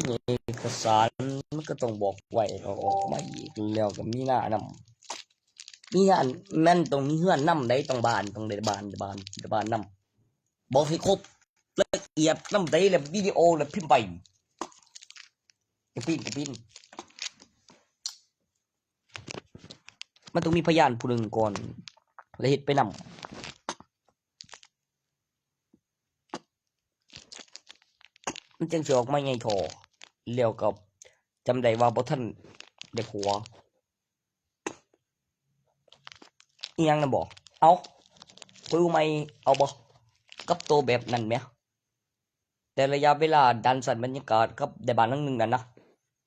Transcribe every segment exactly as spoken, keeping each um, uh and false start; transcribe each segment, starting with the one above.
เอกสารมันก็ต้องบอกไว้ เอาออกมาอีก แล้วก็มีหน้านำ มีเฮือน มันต้องมีเฮือนนำได้ ต้องบ้าน ต้องได้บ้าน บ้าน บ้านนำ บอกให้ครบ ละเอียดนำได้ แล้ววิดีโอ แล้วพิมพ์ไป กระปิ้น กระปิ้น มันต้องมีพยานผู้หนึ่งก่อน แล้วเฮ็ดไปนำ มันจั่งสิออกมาใหญ่ท่อ แล้วก็จำได้ว่าบ่ทันได้ผัว อีหยังนะบ่ เอา คุยใหม่ เอาบ่ กับโตแบบนั้นแหม แต่ระยะเวลาด้านสั้นบรรยากาศกับได้บ้านหลังหนึ่งนั่นนะ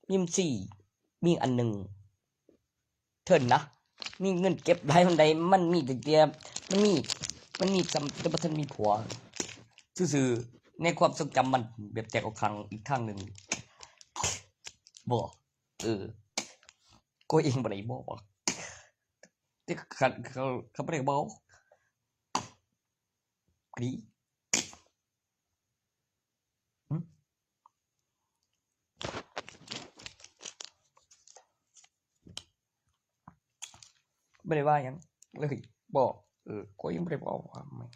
มีสี่ มีอันหนึ่ง เทิ่นนะ มีเงินเก็บหลายปานใด มันมีแต่เตีย มันมี มันมีซ้ำแต่บ่ทันมีผัว ซื่อๆ ในความทรงจำมันแบบแตกออกข้างอีกทางหนึ่ง บ่ เออ ก็เองบ่ได้บอกว่า แต่คันเขา เขาบ่ได้บอก ดี หึ บ่ได้ว่าหยังเลย บอก เออ ก็ยังบ่ได้บอกว่า แม่ง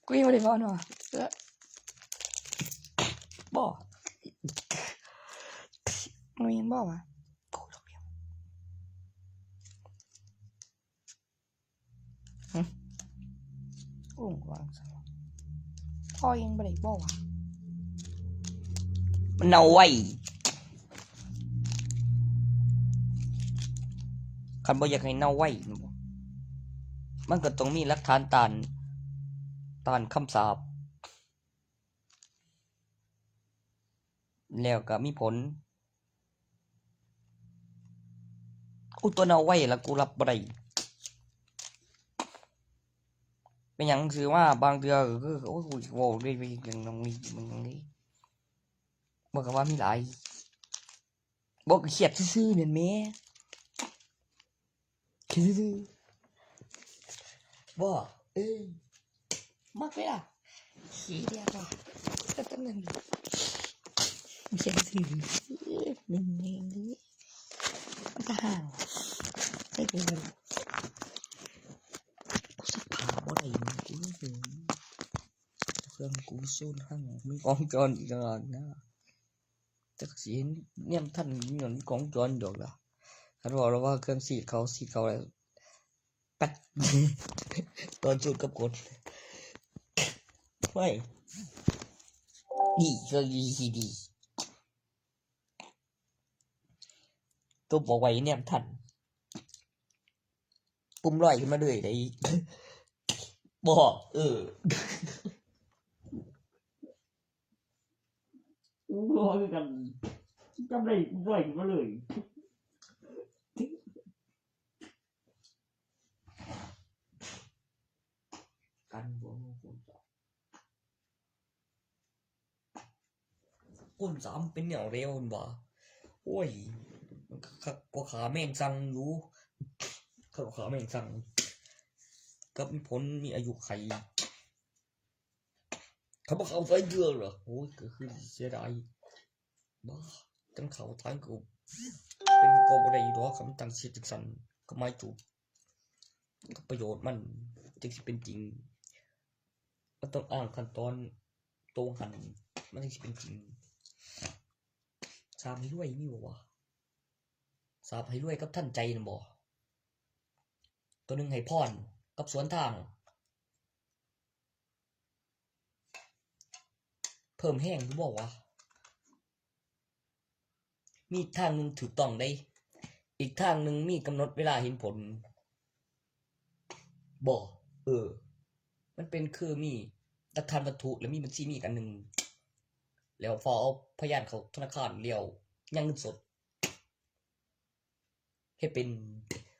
ก็ยังบ่ได้บอกเนาะ เออ บอก มันยังบอกว่า หึ โอ้ วางซะ พ่อยังบ่ได้บอกว่า มันเน่าไว้ คันบ่อยากให้เน่าไว้ มันก็ต้องมีหลักฐานต้าน ต้านคำสาป แล้วก็มีผล โอ้ ตัวเน่าไว้ละ กูรับบ่ได้ เป็นหยังคือว่าบางเทื่อก็คือ โอ้ย กูเว้าได้ไปอย่างนั้นนี่ มันอย่างนี้ บ่ก็ว่ามีหลาย บ่ก็เครียดซื่อๆ นั่นแหม เครียดซื่อๆ บ่ เออ มักไหมล่ะ ขี้เดียดว่ะ ก็ต้องนั่น เครียดซื่อๆ เออ หนึ่งเองนี่ มันก็ห่าง ไม่เป็นไร กูซักผ้าบ่ได้ กูบ่เห็น เครื่องกูซูนห้าง มีกล้องจรอีกต่างหากนะ จักสิเห็นแนมทัน มีกล้องจรดอกล่ะ คันว่าเราว่าเครื่องสีดเขา สีดเขาแล้ว ปัด ตอนสูดกับกด ไว้ ดี เครื่องดี ดี ตัวบอกไว้แนมทัน ปุ่มลอยขึ้นมาเลยได้อีก บอก เออ อู้ ลอยคือกัน จำได้ ปุ่มลอยขึ้นมาเลย กันบ่ คนสามเป็นแนวเร็วหั่นหวา โอ้ย มันก็คักกว่าขาแมงสั่งอยู่ คักกว่าขาแมงสั่ง กับมีผล มีอายุไข เขาบอกเอาไฟเดือดเหรอ โอ้ย ก็คือเสียดาย บ้า จังเขาทางกู เป็นก็บ่ได้ดอก คำตั้งเสียจังสัน ก็ไม่ถูก ก็ประโยชน์มันจังสิเป็นจริง มันต้องอ้างขั้นตอนตรงหัน มันจังสิเป็นจริง สาบให้รวยมีบ่วะ สาบให้รวยกับทันใจนั่นบ่ ตัวหนึ่งให้พรกับสวนทาง เพิ่มแฮงอยู่บ่วะ มีทางหนึ่งถูกต้องได้ อีกทางหนึ่งมีกำหนดเวลาเห็นผล บ่ เออ มันเป็นคือมีหลักฐานวัตถุ และมีบัญชีมีอีกอันหนึ่ง แล้วฟ้าวเอาพยานเข้าธนาคาร แล้วยังเงินสด เฮ็ดเป็น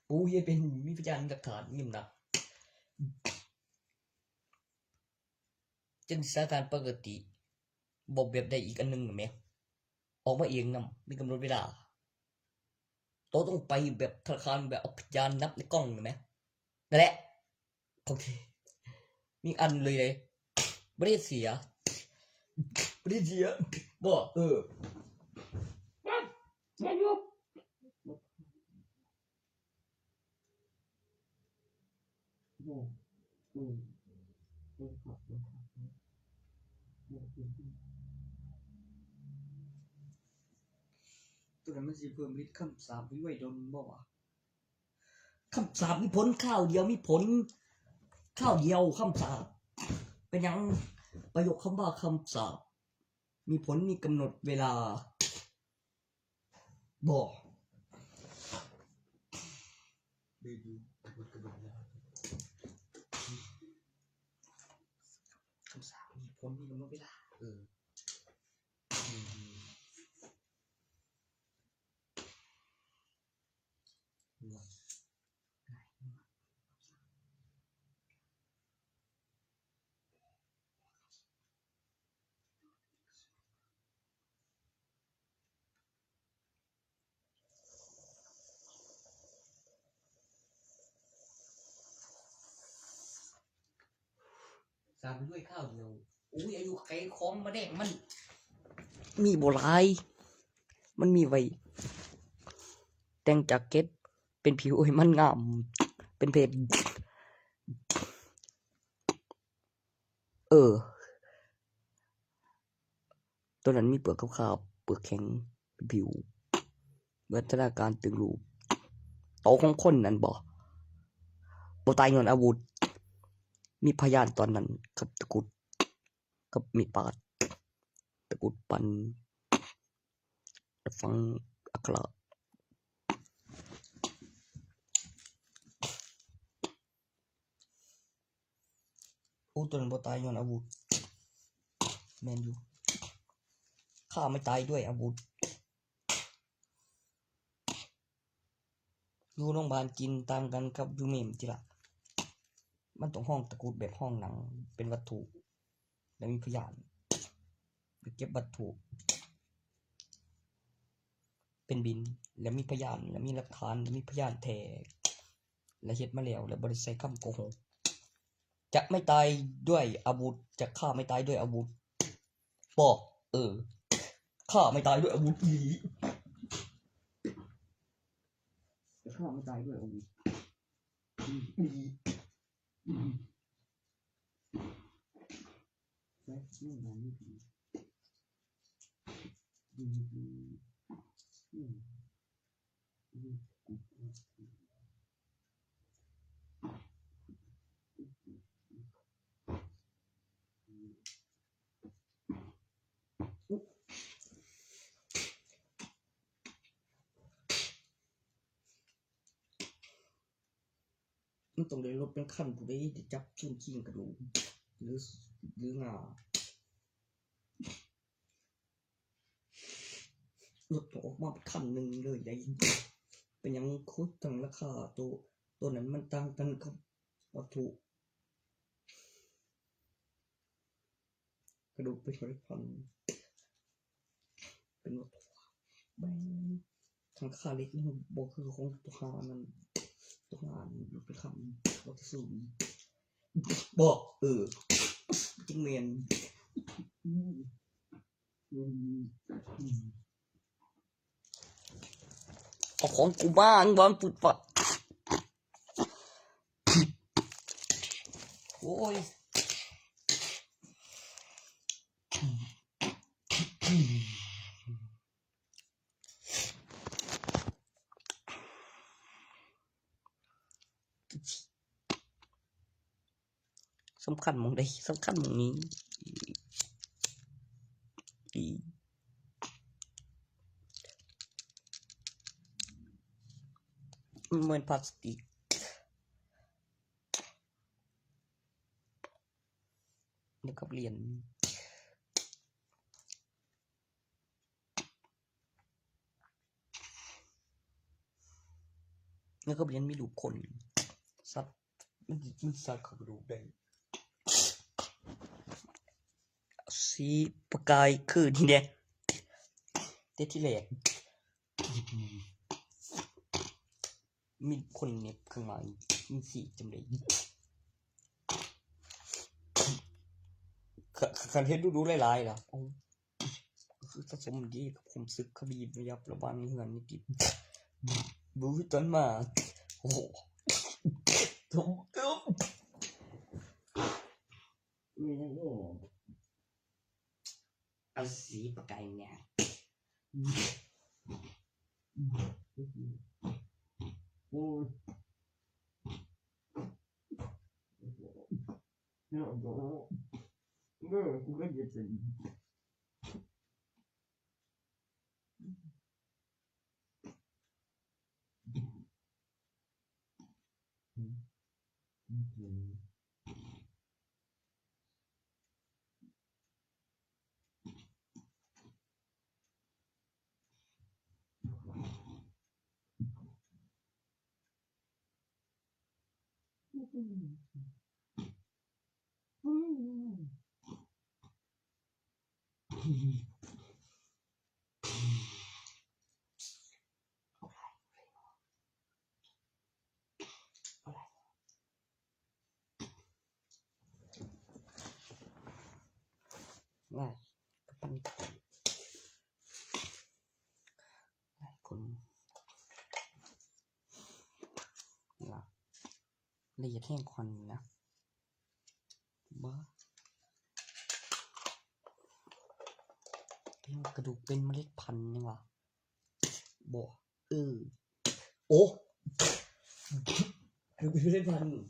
อู้ เฮ็ดเป็นมีพยานหลักฐาน มีน้ำหนัก จังสถานการณ์ปกติ บ่แบบใดอีกอันหนึ่งแหม ออกมาเองนำ มีกำหนดเวลา โตต้องไปแบบธนาคาร แบบเอาพยานนับในกล้องนั่นแหม นั่นแหละ ของแท้ มีอันเลยเลย บ่ได้เสีย ลิเจียบอกเออ แม่นอยู่ ตัวนั้นมันสิเพิ่มฤทธิ์คำสาปให้ไวดนบ่วะ คำสาปมีผลคราวเดียว มีผลคราวเดียว คำสาปเป็นหยัง ประโยคคำว่าคำสาปมีผลมีกำหนดเวลาบ่ เบบีมันกระโดดแล้ว คำสาปมีผลมีกำหนดเวลา เออ สามด้วยข้าวเดียว อุ้ย อายุไขของมาแดงมัน มีบ่หลาย มันมีไว้ แต่งจากเก็ดเป็นผิวให้มันงาม เป็นเพชร เออ ตัวนั้นมีเปลือกขาวๆ เปลือกแข็งเป็นผิว วัฒนาการตึงรูป โตของคนนั้นบ่ บ่ตายย้อนอาวุธ มีพยานตอนนั้นกับตะกรุด กับมีดปาด ตะกรุดปัน ฟังอักขระ อู้ ตัวนั้นบ่ตายย้อนอาวุธ แม่นอยู่ ฆ่าไม่ตายด้วยอาวุธ อยู่โรงพยาบาลกินต่างกันกับอยู่เมมจิละ มันต้องห้องตะกรุดแบบห้องหนัง เป็นวัตถุ และมีพยาน ไปเก็บวัตถุ เป็นบิน และมีพยาน และมีหลักฐาน และมีพยานแท้ และเฮ็ดมาแล้ว และบ่ได้ใช้คำโกหก จะไม่ตายด้วยอาวุธ จะฆ่าไม่ตายด้วยอาวุธ บอก เออ ฆ่าไม่ตายด้วยอาวุธอีหลี จะฆ่าไม่ตายด้วยอาวุธอีหลี มันต้องได้ลดเป็นขั้นผู้ใดได้จับซุ่มคิงกระดูก หรือ หรืองา ลดออกมาเป็นขั้นหนึ่งเลยได้ เป็นหยังคือตั้งราคาตัว ตัวนั้นมันต่างกันกับวัตถุ กระดูกเป็นผลิตภัณฑ์ เป็นวัตถุ แบง ทางค่าเล็กนี่บ่คือของตัวหานั่น ตัวหานี่มันเป็นคำวัตถุสูง บอก เออ จริงแม่น เอาของกูบ้างบอลปุดปัด โอ้ย สำคัญหม่องใด สำคัญหม่องนี้ อี มันเหมือนพลาสติก แล้วก็เหรียญ แล้วก็เหรียญมีรูปคน สัตว์ มัน มันสัตว์เขากระดูกได้ สีประกายคือนี่แหละ แต่ที่แรก มีคนเหน็บข้างหลัง มีสีจำเลย คัน คันเฮ็ดดูๆหลายๆล่ะ โอ้ คือสะสมดีกับความสึกคดีระยับระหว่างเฮือนนี่ติด บูตอนมา โอ้โห ผมก็ มีทั้งโอ้ เอาสีปากไก่เนี่ย โอ้ยเนี่ยเดี๋ยวเนี่ยกูก็เย็บเสร็จ ง่ายกับปันง่ายคนละเอียดแห้งควันนะบ้าเรียกว่ากระดูกเป็นเมล็ดพันธุ์นี่หว่าบ่เออ โอ้ กระดูกเป็นเมล็ดพันธุ์มัน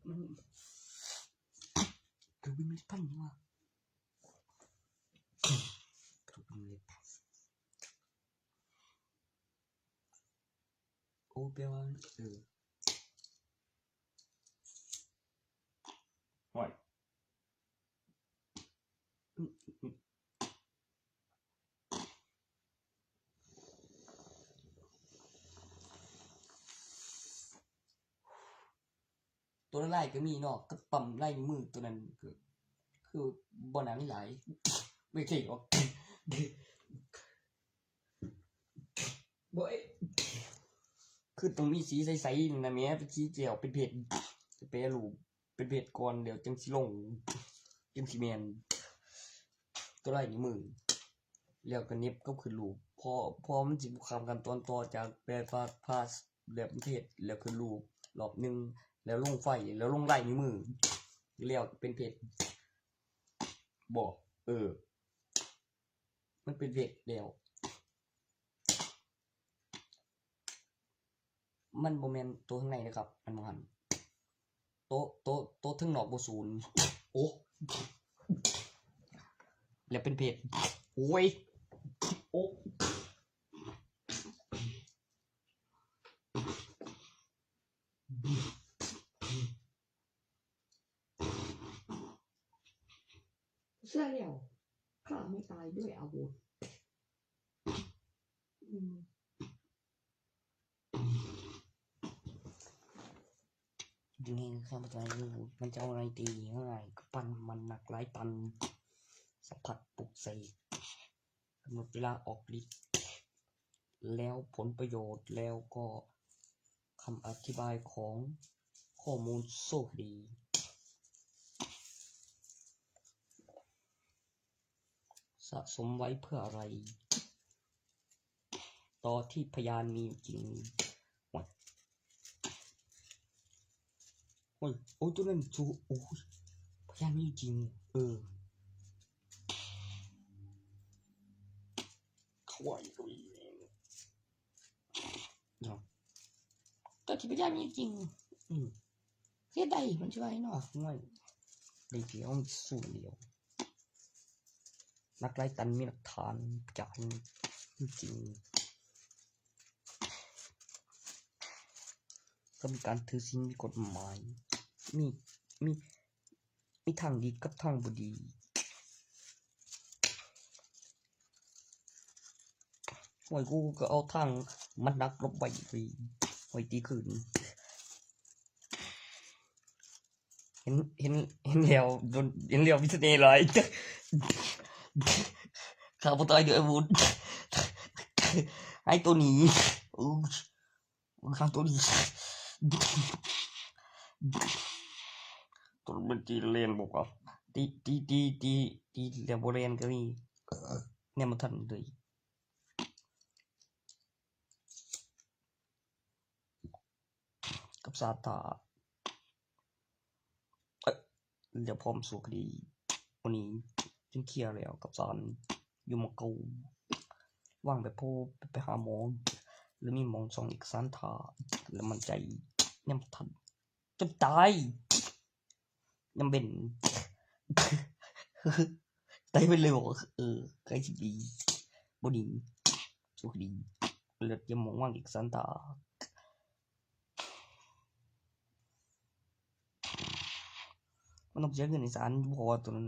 มันกระดูกเป็นเมล็ดพันธุ์นี่หว่ากระดูกเป็นเมล็ดพันธุ์โอ้แปลว่าเออ ห่วย ตัวละลายก็มีเนาะก็ปั๊มลายนิ้วมือตัวนั้นก็คือบ่หนังหลายไม่ใช่หรอกบ่เอ๊ะคือต้องมีสีใสๆนั่นนะแหมเป็นสีแจ่วเป็นเพชรแปรรูปเป็นเพชรก่อนเดี๋ยวจังสิลงจังสิแม่นตัวลายนิ้วมือ แล้วก็เหน็บกับขึ้นรูปพอพอมันสิบ่ข้ามขั้นตอนต่อจากแปลภาพพาสแบบเพชรแล้วขึ้นรูปรอบหนึ่งแล้วลงไฟแล้วลงลายนิ้วมือ แล้วเป็นเพชรบ่เออ มันเป็นเพชรแล้ว มันบ่แม่นตัวข้างในนะครับ มันบ่หันโตะโตะโตะเทิงนอกบ่ศูนย์โอ้แล้วเป็นเพชรโอ้ยโอ้ เชื่อแล้วข้าไม่ตายด้วยอาวุธอืม นี่ข้าพเจ้ามันจะเอาอะไรดีเท่าไหร่ก็ปั้นมันหนักหลายตัน สัมผัสปลุกเสกกำหนดเวลาออกฤทธิ์แล้วผลประโยชน์แล้วก็คำอธิบายของข้อมูลโชคดี สะสมไว้เพื่ออะไร ต่อที่พยานมีอยู่จริงโอ้ยโอ้ยโอ้ยตัวนั้นสูโอ้ยพยานมีอยู่จริง เออเขาว่าอยู่ตรงนี้เนาะต่อที่พยานมีอยู่จริง อืมเฮ็ดได้มันช่วยเนาะง่ายได้เดียวสูนเดียว นักไล่ตันมีหลักฐานจากจริงก็มีการถือศีลมีกฎหมาย มีมีมีทางดีกับทางบ่ดีหวยกูก็เอาทางมันนักลบไปไปไปตีคืน เห็นเห็นเห็นแล้วโดนเห็นแล้วมีเสน่ห์หลายข้าพเจ้าด้วยอาวุธไอ้ตัวนี้อู้ข้าตัวนี้ตัวมันตีเลนบอกว่าตีตีตีตีตีแล้วบริเวณก็มี แนมบ่ทันเลย กับศาลตา เอ้ย เดี๋ยวพร้อมสู้คดี วันนี้จึงเคลียร์แล้วกับศาล อยู่หม่องเก่า ว่างไปพบ ไปหาหมอ หรือมีหม่องส่องเอกสารถ่า แล้วมั่นใจ แนมบ่ทัน จนตาย แนมเบ้น ตายไปเลยบอก เออ ใกล้สิดี บ่ดี สู้คดี เลือดยามหม่องว่างเอกสารถ่า มันต้องเสียเงินในศาล เพราะว่าตัวนั้น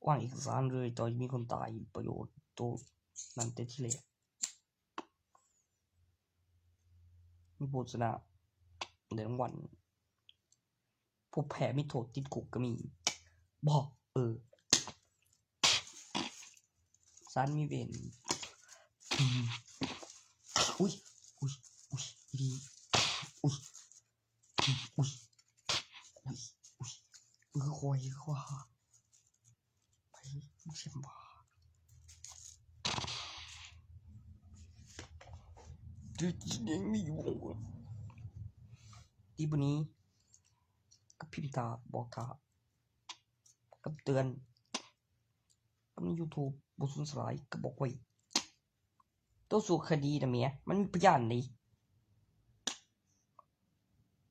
ว่างเอกสารเลย ตอนมีคนตาย ประโยชน์ตัวนั้นแต่ที่แรก มีผู้ชนะได้รางวัล ผู้แพ้มีโทษติดคุกก็มี บอก เออ ศาลมีเวร อืม อุ้ย อุ้ย อุ้ย อี อุ้ย อุ้ย อุ้ย อุ้ย เออ ควาย ควาย ไป มึงเสียงบ้า ดูจีเนียงนี่อยู่ ที่ปนี้ ก็พิมพ์ตา บอกตา กับเตือน กับในยูทูบ บ่สูญสลาย ก็บอกไว้ ตัวสู้คดีนะเมีย มันมีพยานเด้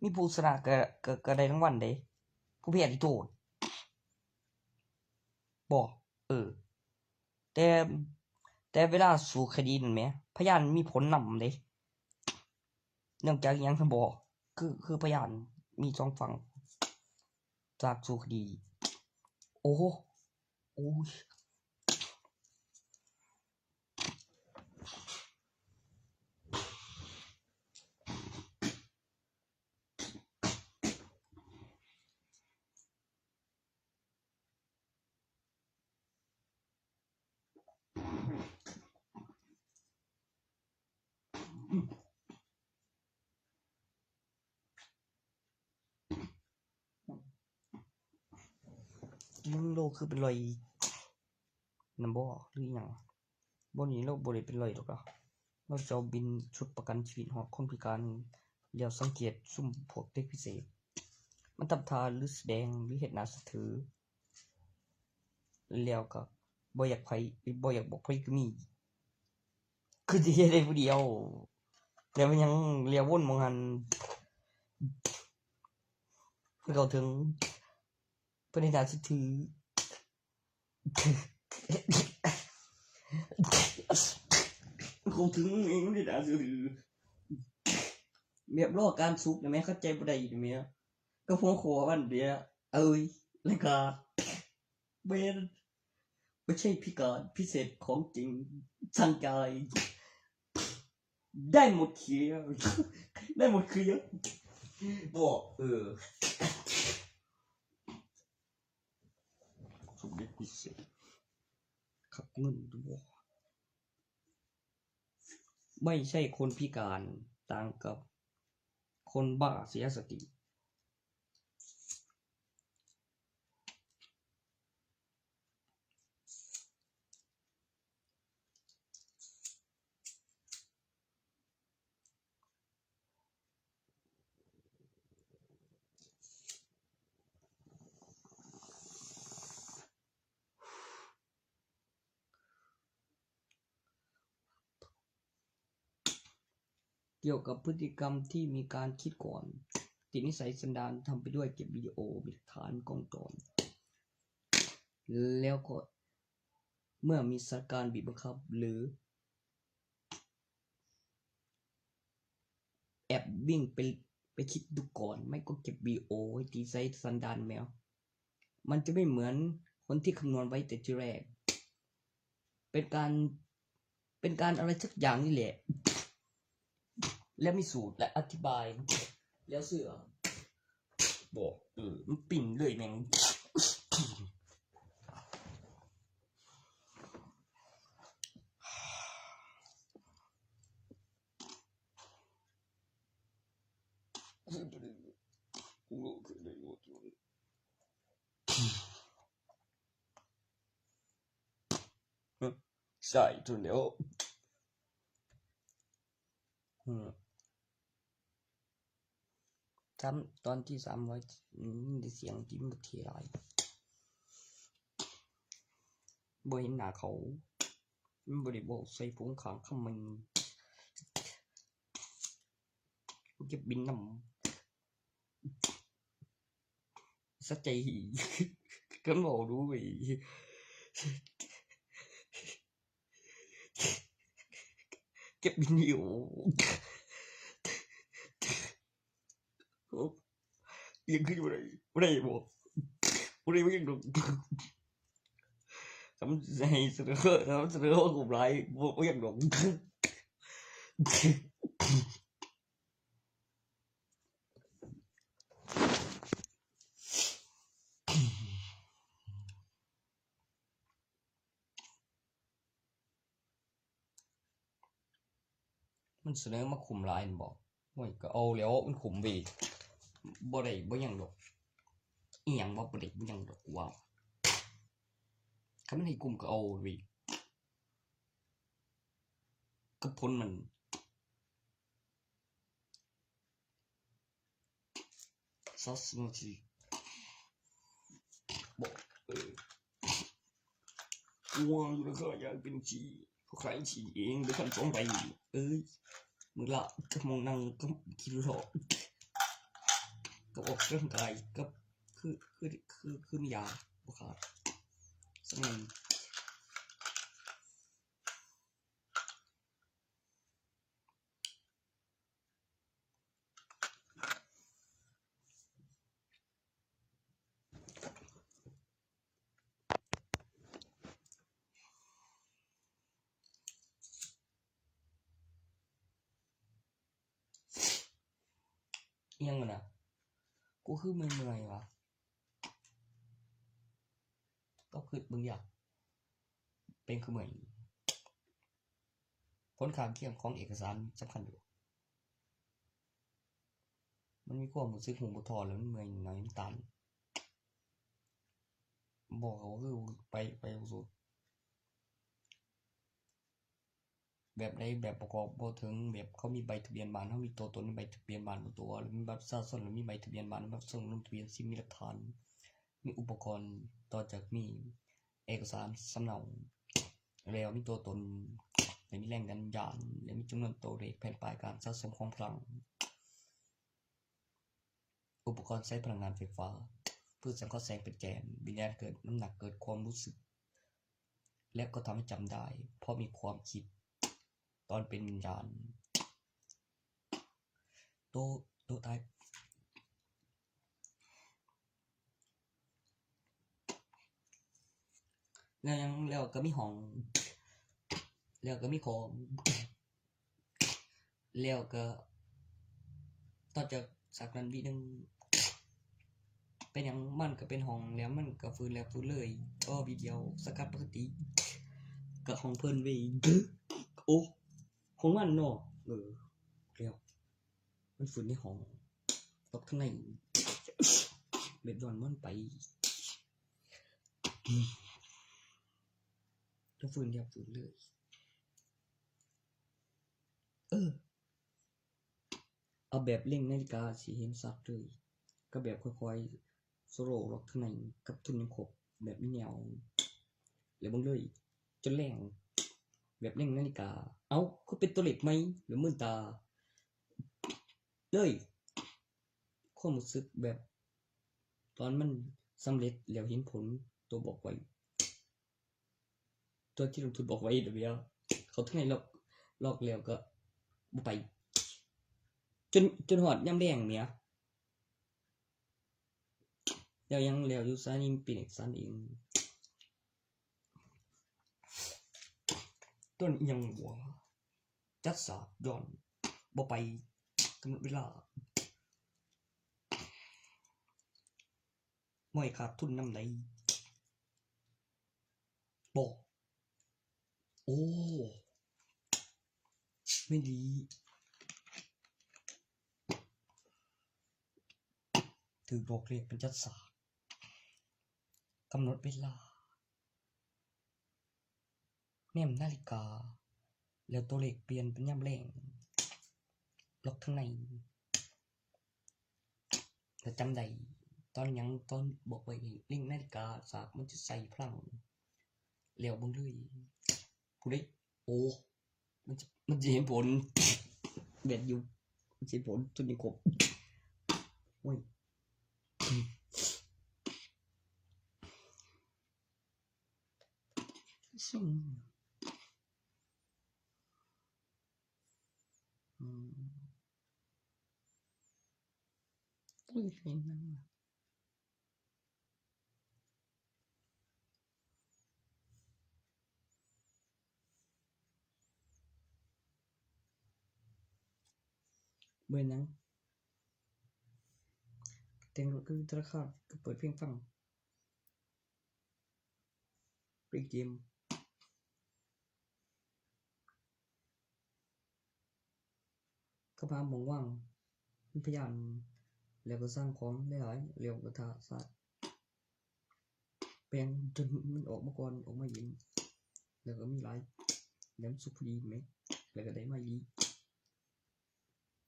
มีผู้ชนะก็ ก็ ก็ได้รางวัลเด้ ผู้แพ้ที่โทษ บอก เออ แต่ แต่เวลาสู้คดีนั่นแหม พยานมีผลนำเด้ เนื่องจากอิหยังซั่นบ่ คือ คือพยานมีสองฝั่ง จากสู้คดี โอ้โห โอ้ย มึงโลกคือเป็นรอยน้ำบ่หรือหยัง บ่นี้โลกบ่ได้เป็นรอยดอกเหรอ เราจะเอาบินชุดประกันชีวิตฮอดคนพิการ แล้วสังเกตซุมพวกเด็กพิเศษ มันทำท่าหรือแสดงหรือเฮ็ดหน้าซื่อถือ แล้วก็บ่อยากไผ บ่อยากบอกไผก็มี คือสิเฮ็ดได้ผู้เดียว แล้วมันยังเลียววนหม่องหั้น เพิ่นเข้าถึง เพิ่นเฮ็ดหน้าซื่อถือ เข้าถึงเอง เพิ่นเฮ็ดหน้าซื่อถือ แบบรอการสุกนะแม่ เข้าใจบ่ได้นะแม่ ก็หัวข้อมันเดียว เอ้ย แล้วก็ เบน ไม่ใช่พิการพิเศษของจริง ทางกาย ได้หมดเคลียร์ ได้หมดเคลียร์ บอก เออ สมเด็จพิเศษ ขับเงินด้วย ไม่ใช่คนพิการ ต่างกับคนบ้าเสียสติ เกี่ยวกับพฤติกรรมที่มีการคิดก่อน ติดนิสัยสันดานทำไปด้วย เก็บวิดีโอ มีหลักฐานกล้องจร แล้วก็เมื่อมีสถานการณ์บีบบังคับ หรือ แอบวิ่งไป ไปคิดดูก่อน ไม่ก็เก็บวิดีโอไว้ติดนิสัยสันดานแมว มันจะไม่เหมือนคนที่คำนวณไว้แต่ทีแรก เป็นการ เป็นการอะไรสักอย่างนี่แหละ และมีสูตรและอธิบาย แล้วเชื่อ บอก เออ มันปิ้นเลยแม่ง ฮะ ใช่ทุนเดียว อืม สาม ตอนที่สามร้อย อืม ได้เสียงที่มันเท่หลาย บ่เห็นหน้าเขา มันบ่ได้บอกใส่ผมข้างคำมัน เก็บบินนำ สะใจ กันบอกดูไป เก็บบินอยู่ ยังคือบ่ได้ บ่ได้บอก บ่ได้ บ่ยังดอก ทำให้เสนอ ทำเสนอว่าผมร้าย บ่ บ่ยังดอก มันเสนอมาคุ้มหลายนั่นบ่ โอ้ย ก็เอาแล้ว มันคุ้มเว้ย บ่ได้ บ่หยังดอก อีหยังบ่ บ่ได้ บ่หยังดอก กูว่า คันมันให้คุ้มก็เอาเว้ย กับผลมัน ซอสโนที บอก เออ กลัวอยู่แล้วก็อยากเป็นชี เขาขายชีเอง เดี๋ยวคันสองใบ เอ้ย มื้อละชั่วโมงนั่งก็กินหลอก ก็ออกกำลังกาย ก็คือ คือ คือ คือมียา บ่ขาด สำนัน อิหยังวะนะ กูคือเมื่อยๆวะ ก็คือมึงอยากเป็นคือเมื่อย ผลข้างเคียงของเอกสารสำคัญอยู่ มันมีความรู้สึกหูบ่ทอแล้วมันเมื่อยหน่อยมันตัน บอกเขาคือไป ไปสุด แบบใดแบบประกอบบ่ถึง แบบเขามีใบทะเบียนบ้าน เขามีตัวตนในใบทะเบียนบ้านบ่ตัว แล้วมีบัตรประชาชน แล้วมีใบทะเบียนบ้าน บัตรประชาชน ลงทะเบียน ซิม มีหลักฐาน มีอุปกรณ์ต่อจากมีเอกสารสำเนา แล้วมีตัวตน และมีแรงดันยาน และมีจำนวนตัวเลขแผ่นป้ายการสะสมของพลัง อุปกรณ์ใช้พลังงานไฟฟ้า เพื่อสังเคราะห์แสงเป็นแกน วิญญาณเกิดน้ำหนักเกิดความรู้สึก และก็ทำให้จำได้ เพราะมีความคิด ตอนเป็นวิญญาณ โต โตตาย แล้วยัง แล้วก็มีห้อง แล้วก็มีของ แล้วก็ ต่อจากฉากนั้นวิหนึ่ง เป็นหยังมันก็เป็นห้อง แล้วมันก็ฟื้นแล้วฟื้นเลย ก็วิเดียวสกัดปกติ ก็ห้องเพิ่นเว้ย โอ้ ห้องมันเนาะ เออ แล้ว มันฟื้นในห้อง ตกข้างใน แบบย้อนมันไป ก็ฟื้นแล้วฟื้นเลย เออ เอาแบบเร่งนาฬิกาสิเห็นชัดเลย ก็แบบค่อยๆ สโลว์ล็อกข้างใน กับทุนยังครบ แบบมีแนว แล้วเบิ่งเลย จนแรง แบบเร่งนาฬิกา เอ้า คือเป็นตัวเลขใหม่ แล้วมือตา เลย ความรู้สึกแบบ ตอนมันสำเร็จแล้วเห็นผล ตัวบอกไว้ ตัวที่ลงทุนบอกไว้เดี๋ยวเดียว เขาทั้งในล็อก ล็อกแล้วก็บ่ไป จน จนฮอดยามแลงเนี่ย แล้วยังแล้วอยู่ซะนี่เป็นเอกสารเอง ต้นอิหยังวะ จัดสากย้อน บ่ไปกำหนดเวลา บ่ให้ขาดทุนนำใด บ่ โอ้ ไม่ดี ถือบอกเลขเป็นจัดสาก กำหนดเวลา แนมนาฬิกา แล้วตัวเลขเปลี่ยนเป็นยามแลง ล็อกทางใน ถ้าจำได้ ตอนหยัง ตอนบอกไว้นี่ เล็งนาฬิกา สากมันจะใส่พลัง แล้วเบิ่งเลย ผู้ใด โอ้ มันจะ มันจะเห็นผล แม่นอยู่ มันจะเห็นผล ตัวนี้ครบ โอ้ย ซึ่ง อืม อุ้ย เพลงนั้นว่ะ เบิ่งหนัง แต่งรถ ก็อยู่ธนาคาร ก็เปิดเพลงฟัง เล่นเกม ก็พาหม่องว่าง มีพยาน แล้วก็สั่งของหลายๆ แล้วก็ท่าสาด แปลงจนมันออกมาก่อน ออกมาเย็น แล้วก็มีหลาย แล้วมันสุกพอดีไหม แล้วก็ได้มาอีก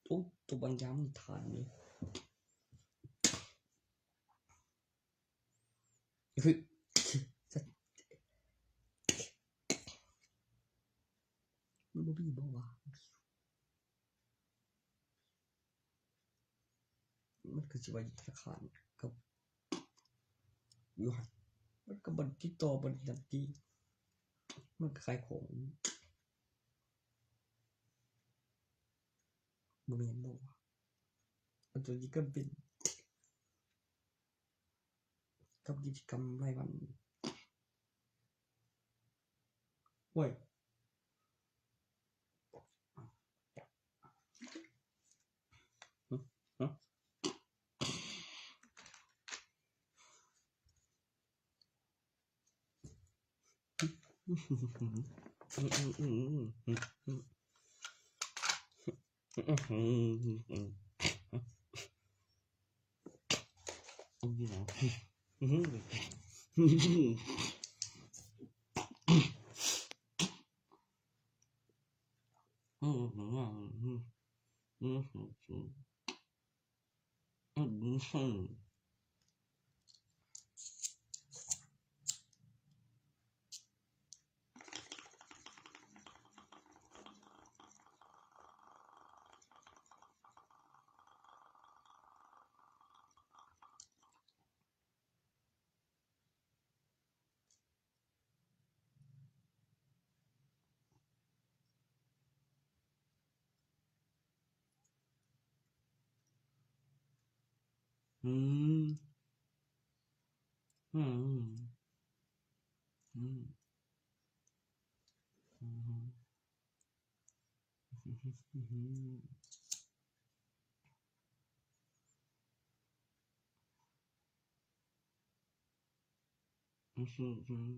โอ้ ตัวบางยามนี่ทานเลย เฮ้ย มันบ่มีบ่วะ มันคือสิว่าอยู่ธนาคารกับ อยู่หั่น มันก็บ่ติดต่อบ่นั่นติ มันก็ขายของ บ่แม่นบ่วะ อันตัวนี้ก็เป็น กับกิจกรรมรายวัน โอ้ย อืม อืม อืม อืม อืม อืม อืม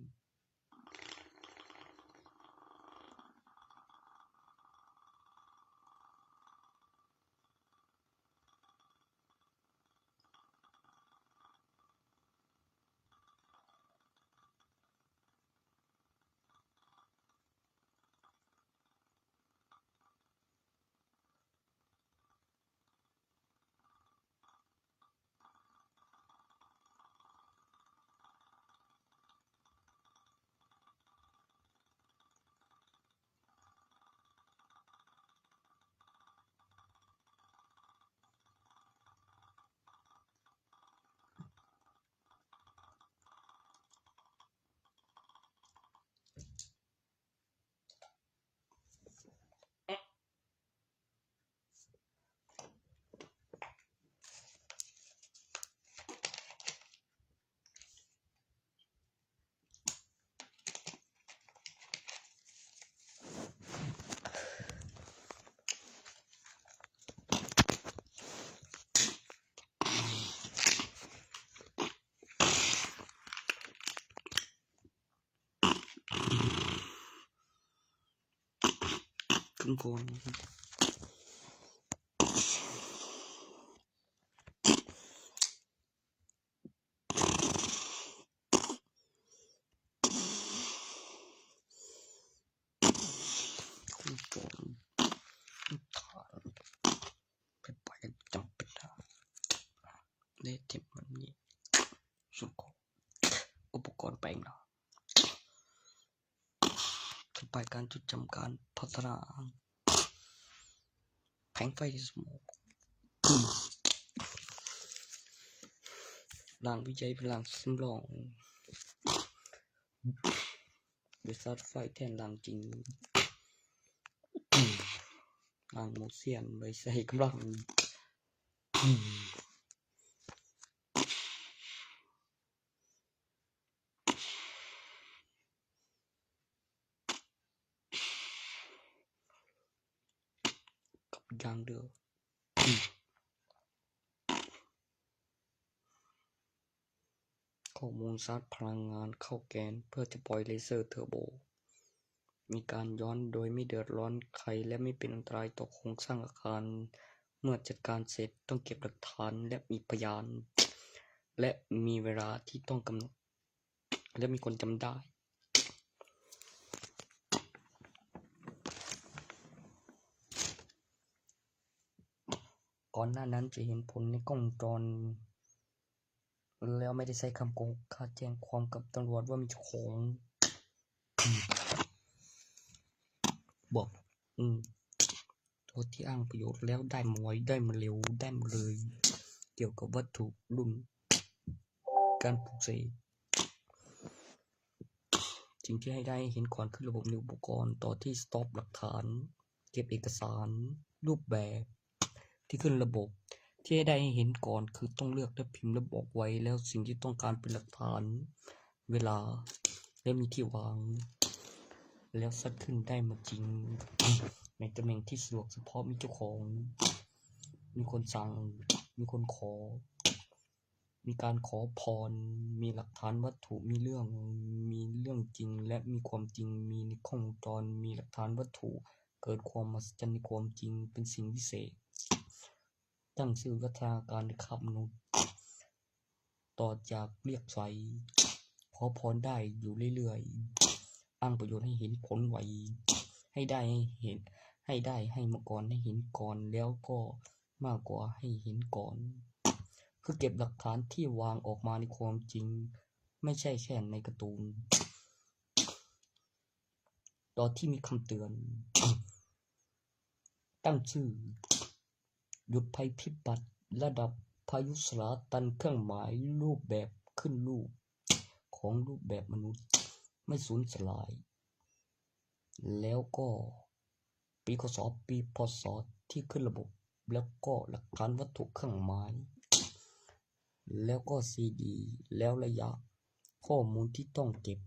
ขึ้นก่อนนะครับ อื โจรฐานไปไปกันจำเป็นได้ได้เต็มมันนี่สุดของอุปกรณ์แปลงเนาะไปการจดจำการพัฒนาแผงไฟสโมกรางวิจัยพลังสำรอง บริษัทไฟแทนรางจริงรางโมเซียนเลยใส่กำลังกับยางเดือข้อมูลชาร์จพลังงานเข้าแกนเพื่อจะปล่อยเลเซอร์เทอร์โบ มีการย้อนโดยไม่เดือดร้อนใครและไม่เป็นอันตรายต่อโครงสร้างอาคาร เมื่อจัดการเสร็จต้องเก็บหลักฐานและมีพยาน และมีเวลาที่ต้องกำหนด และมีคนจำได้ ก่อนหน้านั้นจะเห็นผลในกล้องวงจร แล้วไม่ได้ใช้คำโกงค่าแจ้งความกับตำรวจว่ามีเจ้าของ บอก อืม ตัวที่อ้างประโยชน์แล้วได้มาไวได้มาเร็วได้มาเลย เกี่ยวกับวัตถุรุ่นการปลุกเสก สิ่งที่ให้ได้เห็นก่อนคือระบบในอุปกรณ์ต่อที่สต็อกหลักฐาน เก็บเอกสาร รูปแบบ ที่ขึ้นระบบ ที่ให้ได้เห็นก่อนคือต้องเลือกและพิมพ์และบอกไว้แล้วสิ่งที่ต้องการเป็นหลักฐาน เวลา และมีที่วาง แล้วสัตว์ขึ้นได้มาจริง ในตำแหน่งที่สะดวกเฉพาะมีเจ้าของ มีคนสั่ง มีคนขอ มีการขอพร มีหลักฐานวัตถุ มีเรื่อง มีเรื่องจริง และมีความจริง มีในกล้องวงจร มีหลักฐานวัตถุ เกิดความมหัศจรรย์ในความจริง เป็นสิ่งวิเศษ ตั้งชื่อวัฒนาการในคาบมนุษย์ ต่อจากเรียกใช้ขอพรได้อยู่เรื่อยๆ อ้างประโยชน์ให้เห็นผลไว ให้ได้ให้เห็น ให้ได้ให้มาก่อนให้เห็นก่อน แล้วก็มากกว่าให้เห็นก่อน คือเก็บหลักฐานที่วางออกมาในความจริง ไม่ใช่แค่ในการ์ตูน ตอนที่มีคำเตือน ตั้งชื่อ หยุดภัยพิบัติระดับพายุสลาตันเครื่องหมายรูปแบบขึ้นรูป ของรูปแบบมนุษย์ ไม่สูญสลาย แล้วก็ปีคศปีพศที่ขึ้นระบบ แล้วก็หลักฐานวัตถุเครื่องหมาย แล้วก็ซีดี แล้วระยะข้อมูลที่ต้องเก็บ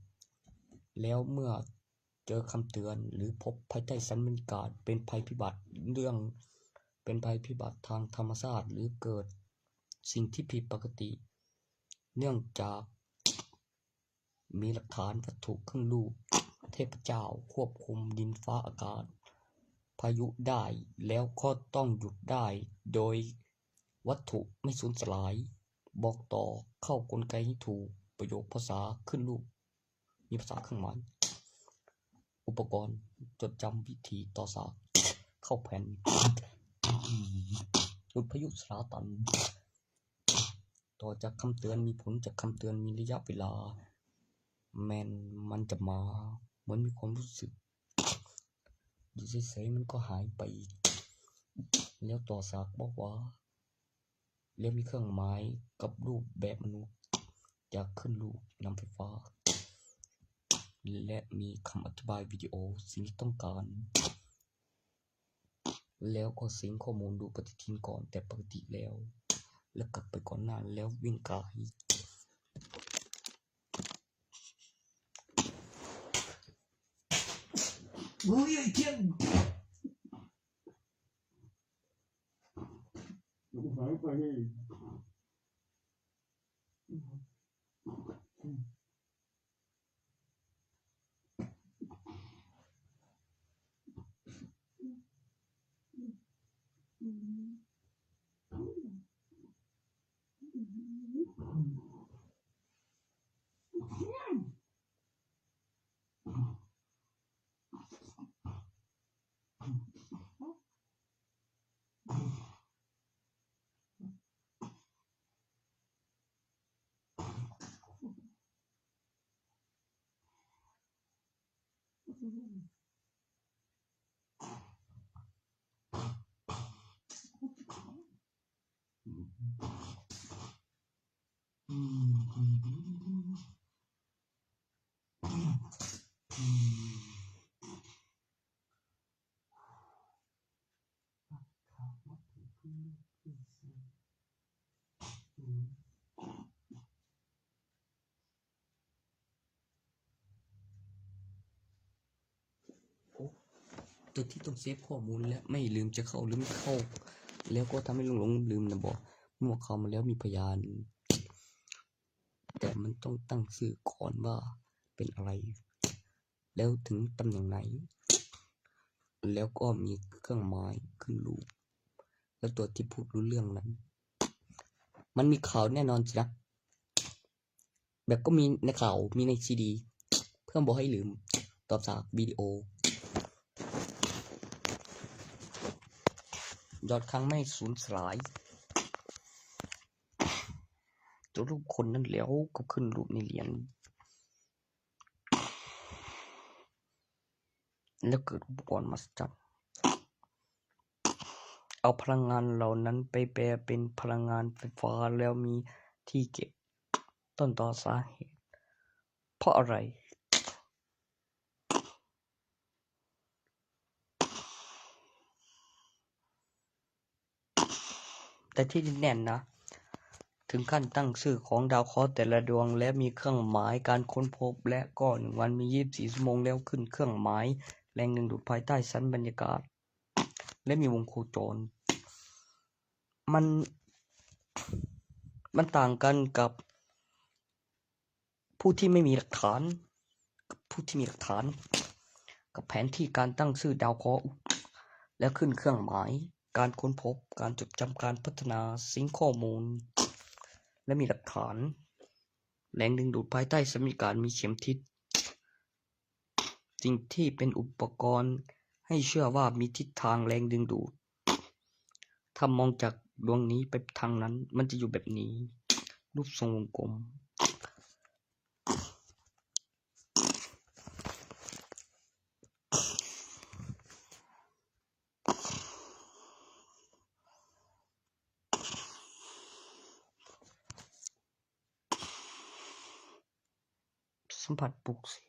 แล้วเมื่อเจอคำเตือนหรือพบภายใต้สถานการณ์เป็นภัยพิบัติเรื่องเป็นภัยพิบัติทางธรรมชาติหรือเกิดสิ่งที่ผิดปกติ เนื่องจากมีหลักฐานวัตถุเครื่องรูป เทพเจ้าควบคุมดินฟ้าอากาศ พายุได้ แล้วก็ต้องหยุดได้ โดยวัตถุไม่สูญสลาย บอกต่อเข้ากลไกให้ถูกประโยคภาษาขึ้นรูป มีภาษาเครื่องหมาย อุปกรณ์จดจำวิธีต่อสากเข้าแผ่น หยุดพายุสลาตัน ต่อจากคำเตือนมีผลจากคำเตือนมีระยะเวลา แมนมันจะมาเหมือนมีความรู้สึก อยู่เฉยๆมันก็หายไป แล้วต่อสากบอกว่า แล้วมีเครื่องหมายกับรูปแบบมนุษย์จากขึ้นรูปนำไฟฟ้า และมีคำอธิบายวิดีโอสิ่งที่ต้องการ แล้วก็สิงข้อมูลดูปฏิทินก่อนแต่ปกติแล้ว แล้วกลับไปก่อนหน้าแล้ววิ่งกาย เฮ้ยไอ้เทียน หายไป ตัวที่ต้องเซฟข้อมูลและไม่ลืมจะเข้าลืมเข้า แล้วก็ทำให้หลงหลงลืมนะบอก เมื่อเข้ามาแล้วมีพยาน แต่มันต้องตั้งชื่อก่อนว่าเป็นอะไร แล้วถึงตำแหน่งไหน แล้วก็มีเครื่องหมายขึ้นรูป แล้วตัวที่พูดรู้เรื่องนั้น มันมีข่าวแน่นอนสินะ แบบก็มีในข่าว มีในซีดี เพื่อบอกให้ลืม ตอบจากวิดีโอ ยอดครั้งไม่สูญสลาย ตัวรูปคนนั้นแล้วก็ขึ้นรูปในเหรียญ แล้วเกิดอุปกรณ์มหัศจรรย์ เอาพลังงานเหล่านั้นไปแปลเป็นพลังงานไฟฟ้าแล้วมีที่เก็บ ต้นตอสาเหตุ เพราะอะไร แต่ที่แน่นๆนะ ถึงขั้นตั้งชื่อของดาวเคราะห์แต่ละดวง และมีเครื่องหมายการค้นพบ และก็หนึ่งวันมียี่สิบสี่ชั่วโมงแล้วขึ้นเครื่องหมายแรงดึงดูดภายใต้ชั้นบรรยากาศ และมีวงโคจร มัน มันต่างกันกับ ผู้ที่ไม่มีหลักฐาน กับผู้ที่มีหลักฐาน กับแผนที่การตั้งชื่อดาวเคราะห์ และขึ้นเครื่องหมาย การค้นพบ การจดจำ การพัฒนา ซิงค์ข้อมูล และมีหลักฐาน แรงดึงดูดภายใต้สมการมีเข็มทิศ สิ่งที่เป็นอุปกรณ์ให้เชื่อว่ามีทิศทางแรงดึงดูด ถ้ามองจากดวงนี้ไปทางนั้น มันจะอยู่แบบนี้ รูปทรงวงกลม สัมผัสปลุกเสก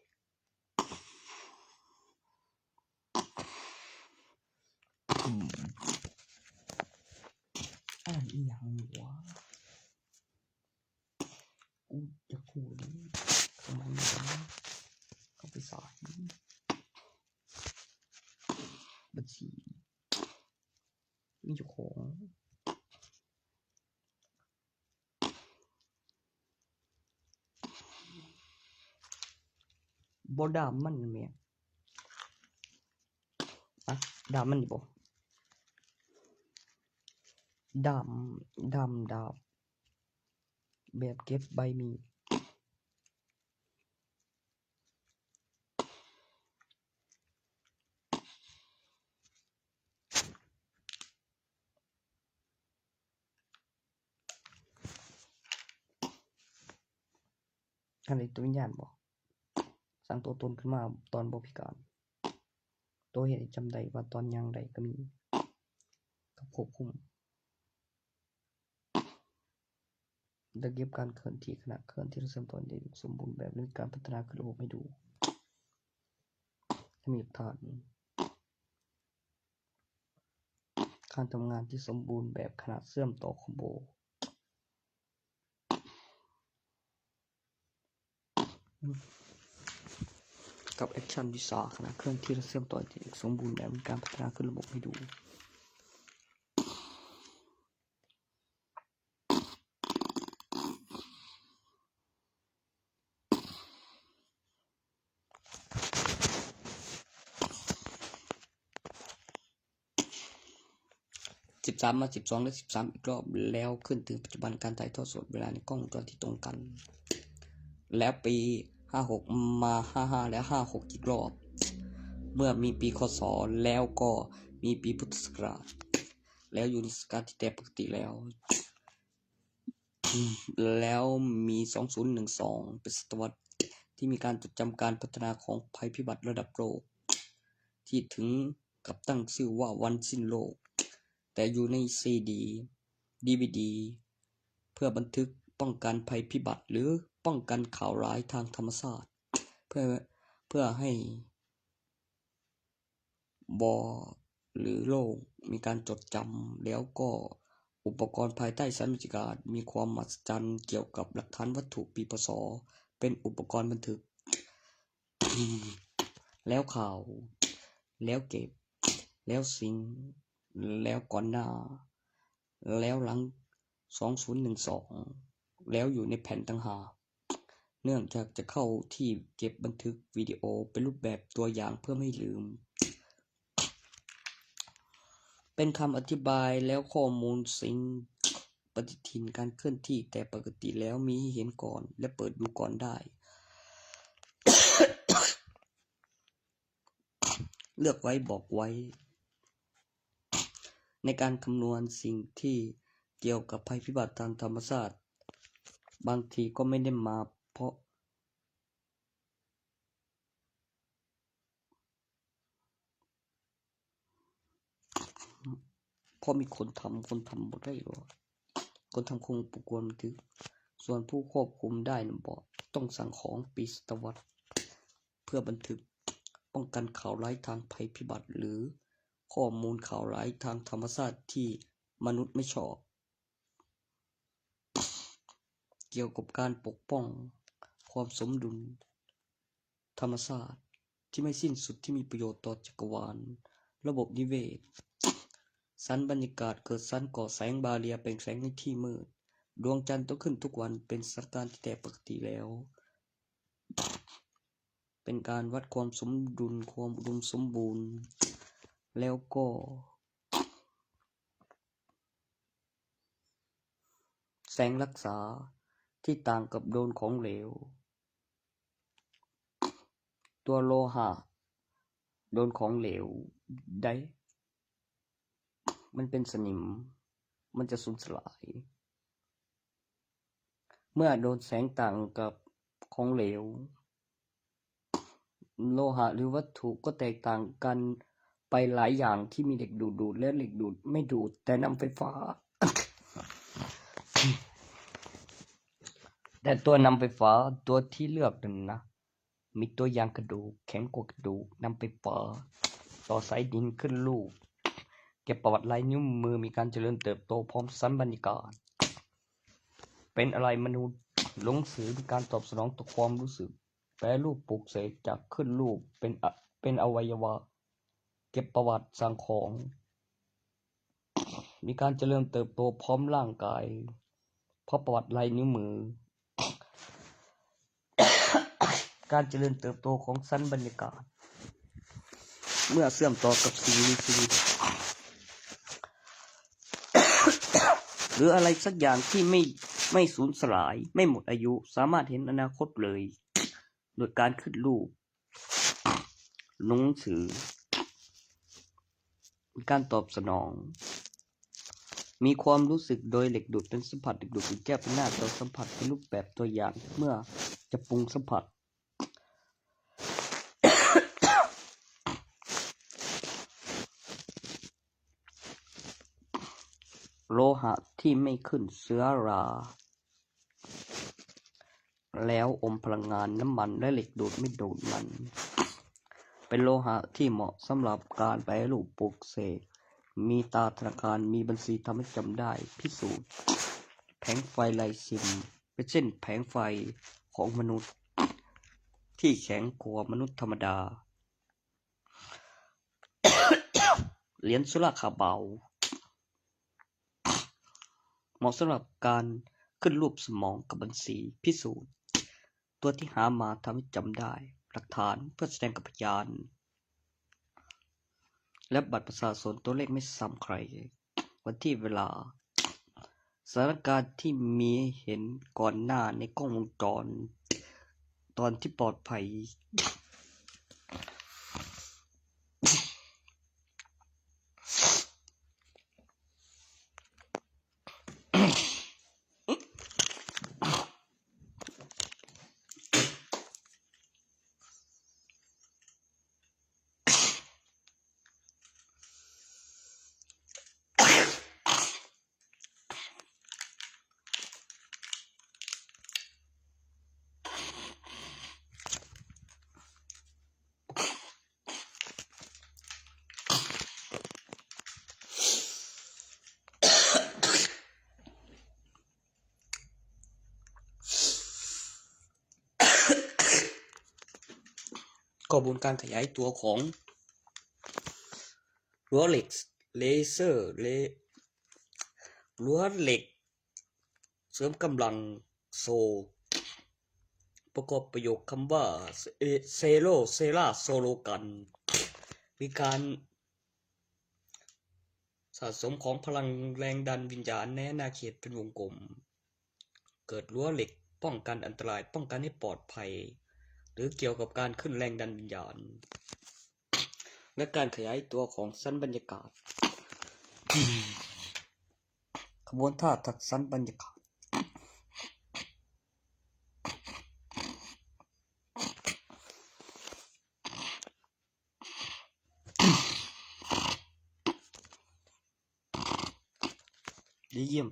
อืม อ่านอีหยังวะ กูจะขูดนี่ ทำไมวะ เข้าไปสาย บัญชี มีเจ้าของ บ่ดามมันแหม อะ ดามมันนี่บ่ ดาม ดามดาบ แบบเก็บใบมีด อันนี้ตัววิญญาณบ่ สร้างตัวตนขึ้นมาตอนบ่พิการ ตัวเฮ็ดให้จำได้ว่าตอนย่างได้ก็มี กับควบคุม และเก็บการเคลื่อนที่ขณะเคลื่อนที่และเชื่อมต่ออย่างสมบูรณ์แบบ และมีการพัฒนาขึ้นระบบให้ดู และมีหลักฐาน การทำงานที่สมบูรณ์แบบขณะเชื่อมต่อคอมโบ กับแอคชั่นวิชาขณะเคลื่อนที่และเชื่อมต่ออย่างสมบูรณ์แบบ มีการพัฒนาขึ้นระบบให้ดู สิบสามมาสิบสองและสิบสามอีกรอบ แล้วขึ้นถึงปัจจุบันการถ่ายทอดสดเวลาในกล้องวงจรที่ตรงกัน แล้วปีห้าหกมาห้าห้าและห้าหกอีกรอบ เมื่อมีปี ค.ศ. แล้วก็มีปีพุทธศักราช แล้วอยู่ในสถานการณ์ที่แตกปกติแล้ว แล้วมีสองศูนย์หนึ่งสองเป็นศตวรรษ ที่มีการจดจำการพัฒนาของภัยพิบัติระดับโลก ที่ถึงกับตั้งชื่อว่าวันสิ้นโลก แต่อยู่ในซีดี ดีวีดี เพื่อบันทึกป้องกันภัยพิบัติหรือป้องกันข่าวร้ายทางธรรมชาติ เพื่อเพื่อให้ บอหรือโลกมีการจดจำ แล้วก็อุปกรณ์ภายใต้ชั้นบรรยากาศมีความมหัศจรรย์เกี่ยวกับหลักฐานวัตถุปี พ.ศ. เป็นอุปกรณ์บันทึก แล้วข่าว แล้วเก็บ แล้วซิงค์ แล้วก่อนหน้า แล้วหลัง สองศูนย์หนึ่งสอง แล้วอยู่ในแผ่นต่างหาก เนื่องจากจะเข้าที่เก็บบันทึกวิดีโอเป็นรูปแบบตัวอย่างเพื่อไม่ให้ลืม เป็นคำอธิบายแล้วข้อมูลซิงค์ปฏิทินการเคลื่อนที่ แต่ปกติแล้วมีให้เห็นก่อน และเปิดดูก่อนได้ เลือกไว้บอกไว้ ในการคำนวณสิ่งที่เกี่ยวกับภัยพิบัติทางธรรมชาติ บางทีก็ไม่ได้มาเพราะ เพราะมีคนทำ คนทำบ่ได้หรอ คนทำคงบ่ควรบันทึก ส่วนผู้ควบคุมได้นะบอก ต้องสั่งของปีศตวรรษ เพื่อบันทึกป้องกันข่าวร้ายทางภัยพิบัติ หรือข้อมูลข่าวร้ายทางธรรมชาติที่มนุษย์ไม่ชอบ เกี่ยวกับการปกป้องความสมดุลธรรมชาติที่ไม่สิ้นสุดที่มีประโยชน์ต่อจักรวาล ระบบนิเวศ ชั้นบรรยากาศเกิดชั้นก่อแสงบาเรียแบ่งแสงในที่มืด ดวงจันทร์ต้องขึ้นทุกวันเป็นสถานการณ์ที่แตกปกติแล้ว เป็นการวัดความสมดุลความอุดมสมบูรณ์ แล้วก็ แสงรักษาที่ต่างกับโดนของเหลว ตัวโลหะโดนของเหลวได้ มันเป็นสนิม มันจะสูญสลาย เมื่อโดนแสงต่างกับของเหลว โลหะหรือวัตถุก็แตกต่างกันไปหลายอย่างที่มีเหล็กดูดดูดและเหล็กดูดไม่ดูด แต่นำไฟฟ้า แต่ตัวนำไฟฟ้าตัวที่เลือกนั้นนะ มีตัวยางกระดูกแข็งกว่ากระดูกนำไฟฟ้า ต่อสายดินขึ้นรูป เก็บประวัติลายนิ้วมือ มีการเจริญเติบโตพร้อมชั้นบรรยากาศ เป็นอะไรมนุษย์ หนังสือมีการตอบสนองต่อความรู้สึก แปรรูปปลุกเสกจากขึ้นรูปเป็นอะเป็นอวัยวะ เก็บประวัติสั่งของ มีการเจริญเติบโตพร้อมร่างกาย เพราะประวัติลายนิ้วมือ การเจริญเติบโตของชั้นบรรยากาศ เมื่อเชื่อมต่อกับสิ่งมีชีวิต หรืออะไรสักอย่างที่ไม่ไม่สูญสลาย ไม่หมดอายุ สามารถเห็นอนาคตเลย โดยการขึ้นรูป หนังสือ การตอบสนอง มีความรู้สึกโดยเหล็กดูดเป็นสัมผัส เหล็กดูดเป็นแก้วเป็นหน้าจอสัมผัสเป็นรูปแบบตัวอย่าง เมื่อจะปรุงสัมผัส โลหะที่ไม่ขึ้นเชื้อรา แล้วอมพลังงานน้ำมันและเหล็กดูดไม่ดูดมัน เป็นโลหะที่เหมาะสำหรับการแปรรูปปลุกเสก มีตาธนาคาร มีบัญชีทำให้จำได้ พิสูจน์ แผงไฟลายซิม เป็นเช่นแผงไฟของมนุษย์ ที่แข็งกว่ามนุษย์ธรรมดา เหรียญสุราคาเบา เหมาะสำหรับการขึ้นรูปสมองกับบัญชี พิสูจน์ ตัวที่หามาทำให้จำได้ หลักฐานเพื่อแสดงกับพยาน และบัตรประชาชนตัวเลขไม่ซ้ำใคร วันที่เวลา สถานการณ์ที่มีเห็นก่อนหน้าในกล้องวงจร ตอนที่ปลอดภัย กระบวนการขยายตัวของรั้วเหล็กเลเซอร์เลรั้วเหล็กเสริมกำลังโซ ประกอบประโยคคำว่าเซโลเซราโซโลกัน มีการสะสมของพลังแรงดันวิญญาณในอาณาเขตเป็นวงกลม เกิดรั้วเหล็กป้องกันอันตราย ป้องกันให้ปลอดภัย หรือเกี่ยวกับการขึ้นแรงดันวิญญาณ และการขยายตัวของชั้นบรรยากาศ ขบวนท่าทางชั้นบรรยากาศ เยี่ยม